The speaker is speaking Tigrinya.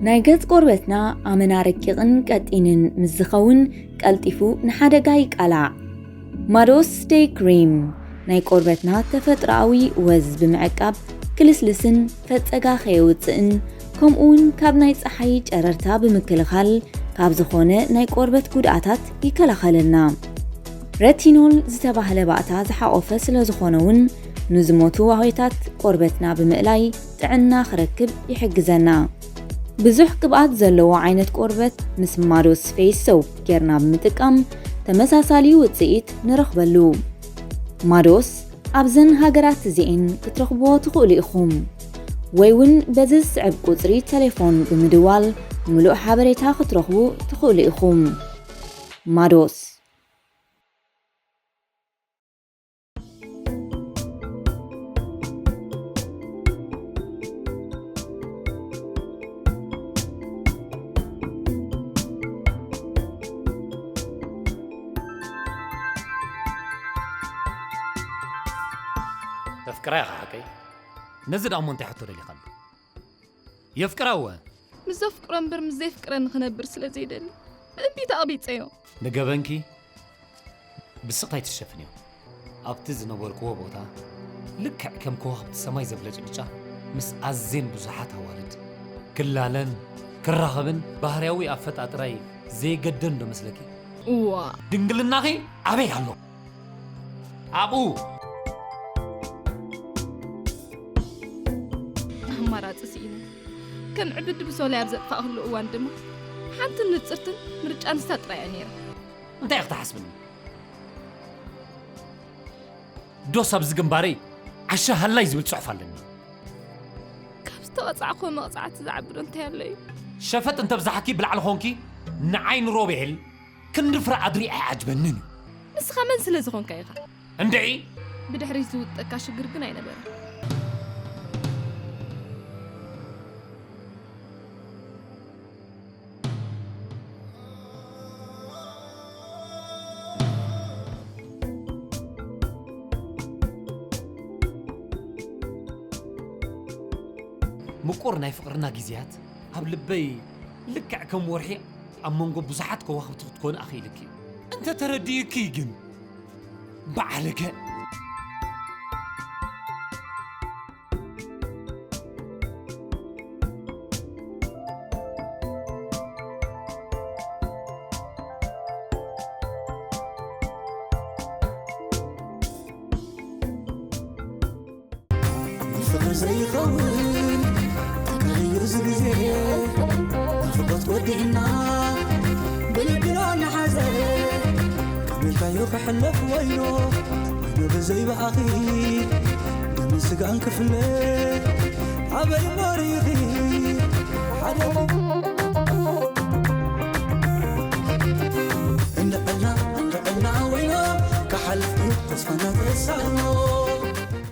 ናይ ገጽ ቆርበትና ኣመና ረቂቕን ቀጢንን ምስ ዝኸውን ቀልጢፉ ንሓደጋ ይቃላዕ። ማዶስ ደይ ክሪም ናይ ቆርበትና ተፈጥሮኣዊ ወዝ ብምዕቃብ ክልስልስን ፈጸጋ ከየውጽእን ከምኡውን ካብ ናይ ጸሓይ ጨረርታ ብምክልኻል ካብ ዝኾነ ናይ ቆርበት ጉድኣታት ይከላኸለልና። ረቲኖል ዝተባህለ ባእታ ዝሓቖፈ ስለ ዝኾነ እውን ንዝሞቱ ዋህዮታት ቆርበትና ብምእላይ ጥዕና ክረክብ ይሕግዘና። ብዙሕ ቅብኣት ዘለዎ ዓይነት ቆርበት ምስ ማዶስ ፌስ ሶፕ ጌርና ብምጥቃም ተመሳሳሊ ውጽኢት ንረኽበሉ። ማዶስ ኣብዘን ሃገራት እዚኤን ክትረኽብዎ ትኽእሉ ኢኹም። ወይ እውን በዚ ዝስዕብ ቁጽሪ ቴሌፎን ብምድዋል ምሉእ ሓበሬታ ክትረኽቡ ትኽእሉ ኢኹም። ማዶስ። ተፍቅራ ኢኻ ሓቀይ? ነዚ ደኣ እሞ እንታይ ሕቶ ደሊኻሉ? የፍቅራ እወ። ምስ ዘፍቅሮ እምበር ምስ ዘይፍቅረኒ ክነብር ስለ ዘይደሊ ብእምቢታ ኣቕቢጸዮ። ንገበንኪ ብስቕታ ኣይትሸፍንዮ። ኣብቲ ዝነበርክዎ ቦታ ልክዕ ከም ከዋኽብቲ ሰማይ ዘብለጭልጫ ምስ ኣዜን ብዙሓት ኣዋልድ ክላለን ክራኸብን ባህርያዊ ኣፈጣጥራይ ዘይገደን ዶ መስለኪ? እዋ። ድንግልናኺ ኣበይ ኣሎ? ኣብኡ። ኣማራጺ ስኢነ። ከም ዕብድ ብሶላይ ኣብ ዘጥፋእክሉ እዋን ድማ ሓንትን ንጽርትን ምርጫ ንሳ ጥራይ እያ ነይራ። እንታይ ክትሓስብኒ? ዶስ ኣብዚ ግንባረይ ዓሻ ሃላይ ዝብል ጽሑፍ ኣለኒ። ካብ ዝተቐጻዕክዎ መቕጻዕቲ ዝዓቢ ዶ እንታይ ኣሎ እዩ? ሸፈጥ እንተብዛሕኪ ብላዕሊ ኾንኪ ንዓይ ንሮቤል ክንዲ ፍረ ኣድሪ ኣይዓጅበንን እዩ። ንስኻ መን ስለ ዝኾንካ ኢኻ? እንድዒ! ብድሕሪት ዝውጠካ ሽግር ግን ኣይነበረን። ምቁር ናይ ፍቕርና ግዜያት ኣብ ልበይ ልክዕ ከም ወርሒ ኣብ መንጎ ብዙሓት ከዋኽብቲ ክትኮኒ ኣኽኢልኪ እዩ። እንተ ተረዲኡኪ ግን በዓለገ። ንፍቕሪ ዘይኸውን ተቀይሩ እዚ ግዜ ናፍቆት ወዲእና ብልብና ንሓዘ ከቢርካዮ ክሕለፍ ወይኖ ወይኖ ብዘይ ብኣኺ ደምን ስጋን ክፍለ ኣበይ እሞ ርኢኺ ሓደ